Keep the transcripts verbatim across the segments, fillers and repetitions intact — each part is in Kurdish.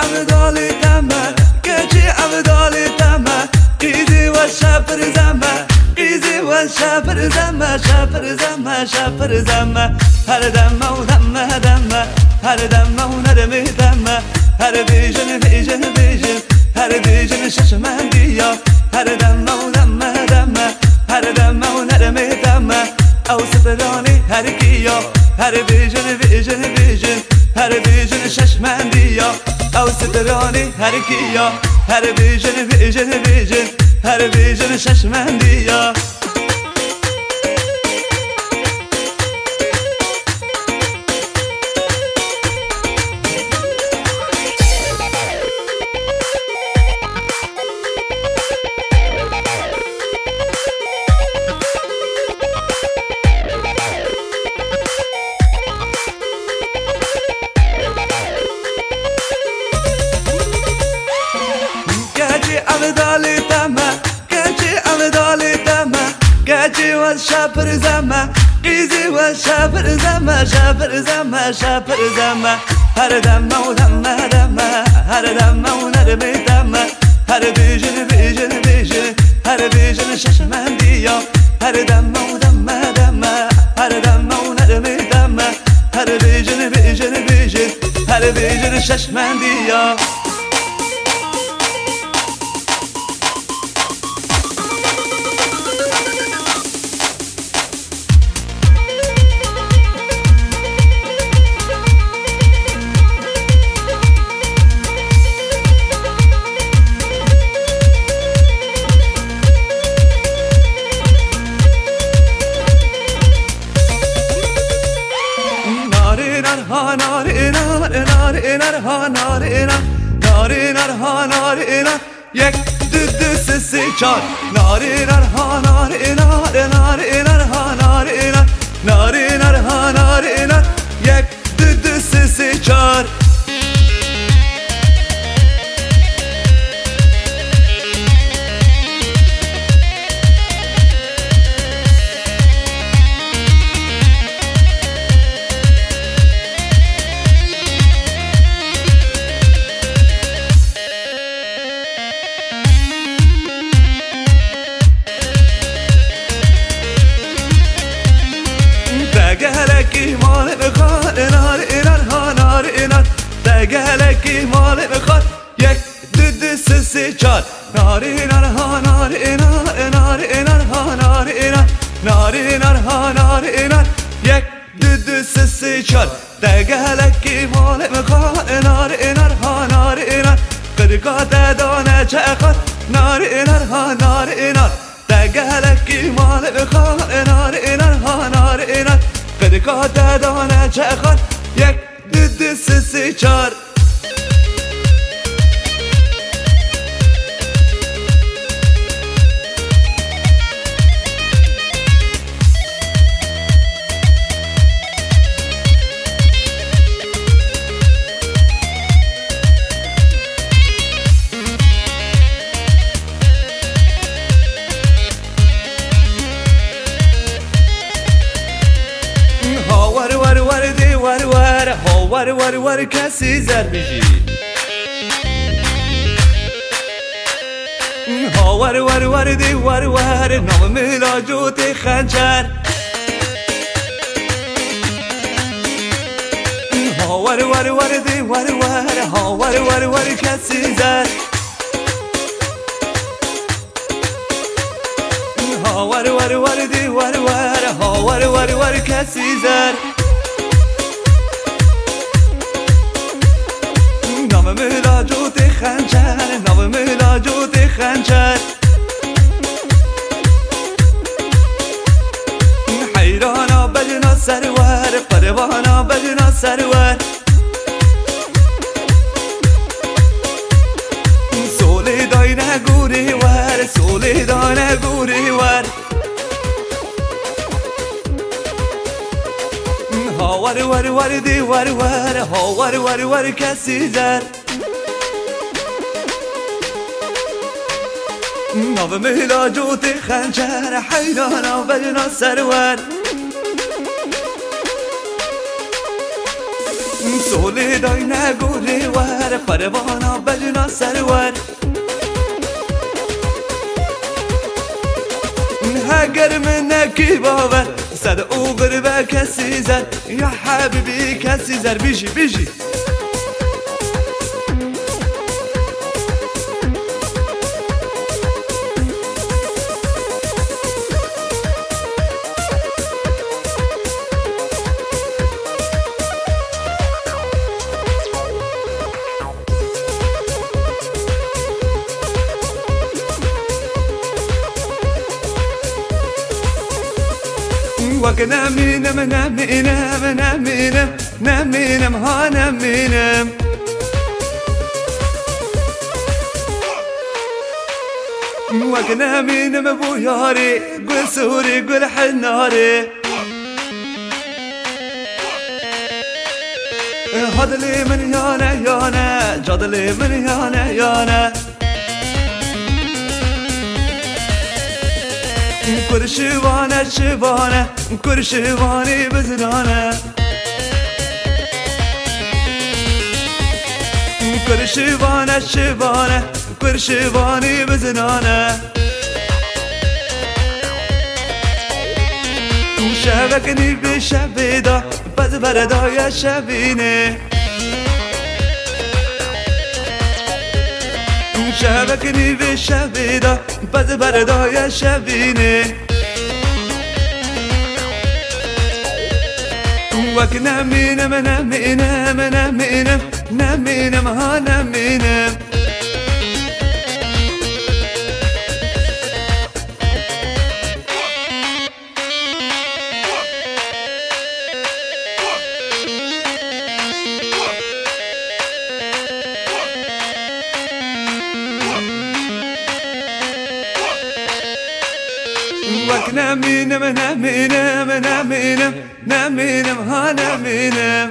Evdalê te me, keçê evdalê te me, qîzê we şepir zeme, qîzê we şepir zeme, şepir zeme, şepir zeme. Her deme û deme deme, her deme û nermê deme, her bêjin, bêjin, bêjin, her bêjin şeşmendiya. Her deme û deme deme, her deme û nermê deme, ew stranê her kiya. Her bêjin, bêjin, bêjin, her bêjin şeşmendiya. Ew stranê her kiya, her bêjin, bêjin, bêjin, her bêjin şeşmendiya. Keçê evdalê te me, keçê evdalê te me, keçê we şepir zeme, qîzê we şepir zeme, şepir zeme, şepir zeme. Her deme û deme deme, her deme û nermê deme, her bêjin, bêjin, bêjin, her bêjin şeşmendiya. Her deme û deme deme, her deme û nermê deme, her bêjin, bêjin, bêjin, her bêjin şeşmendiya. Narê nar ha narê nar, narê nar ha narê nar, narê nar ha narê nar. Yek, du, du, sê, sê, çar. Narê nar ha narê nar, narê nar ha narê nar, narê nar ha narê nar. Yek, du, du, sê, sê, çar. Te gelekî malê min xwar, nar, nar, ha, nar, nar. Te gelekî malê min xwar. Yek, du, du, sê, sê, çar. Nar, nar, ha, nar, nar, nar, nar, ha, nar, nar. Nar, nar, ha, nar, nar. Yek, du, du, sê, sê, çar. Te gelekî malê min xwar, nar, nar, ha, nar, nar. Qirika te dane çeqar, nar, nar, ha, nar, nar. Te gelekî malê min xwar, nar, nar, ha, nar, nar. Qirika te dane çeqar, yek, du, du, sê, sê, çar. Ha wer wer wer dê wer wer, ha wer wer wer kesî zer bijî. Ha wer wer wer dê wer wer, nav mila cotê xençer. Ha wer wer wer dê wer wer, ha wer wer wer kesî zer. Ha wer wer wer dê wer wer, ha wer wer wer kesî zer. Navê min la cotê xençer, navê min la cotê xençer. Heyrana bejna serwer, qerbana bejna serwer. Solê dayne gorê wer, solê dayne gorê wer. Ha wer wer wer dê wer wer, ha wer wer wer kesî zer. Navê min la cotê xençer, heyrana bejna serwer. Solê dayne gorê wer, pervana bejna serwer. Heger min nekî bawer, sed oxir be kesî zer. Ya hebîbî kesî zer, bijî, bijî. Wek nemînim, nemînim, nemînim, nemînim, ha nemînim. Wek nemînim bo yarê, gul sûrê, gul hinarê. Ha dilê min yane, yane, ca dilê min yane, yane. Kur şivane, şivane, kur şivanî bizinane. Kur şivane, şivane, kur şivanî bizinane. Şevek nîvê şevê de, pez verdaye şevînê. Şevek nîvê şevê de, pez verdaye şevînê. Wek nemînim, nemînim, nemînim, nemînim, ha nemînim. Wek nemînim, nemînim, nemînim, nemînim, ha nemînim.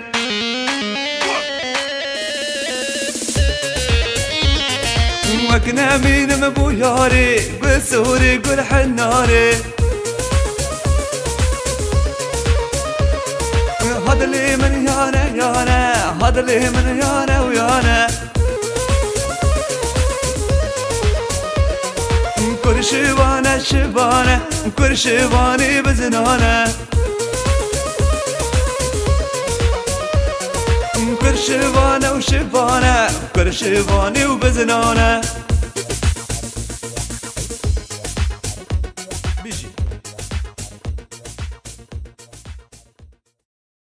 Wek nemînim bo yarê, gul sûrê, gul hinarê. Ha dilê min yane, yane, ha dilê min yane û yane. Kur şivane, şivane, kur şivanî bizinane. Kur şivane û şivane, kur şivanî û bizinane.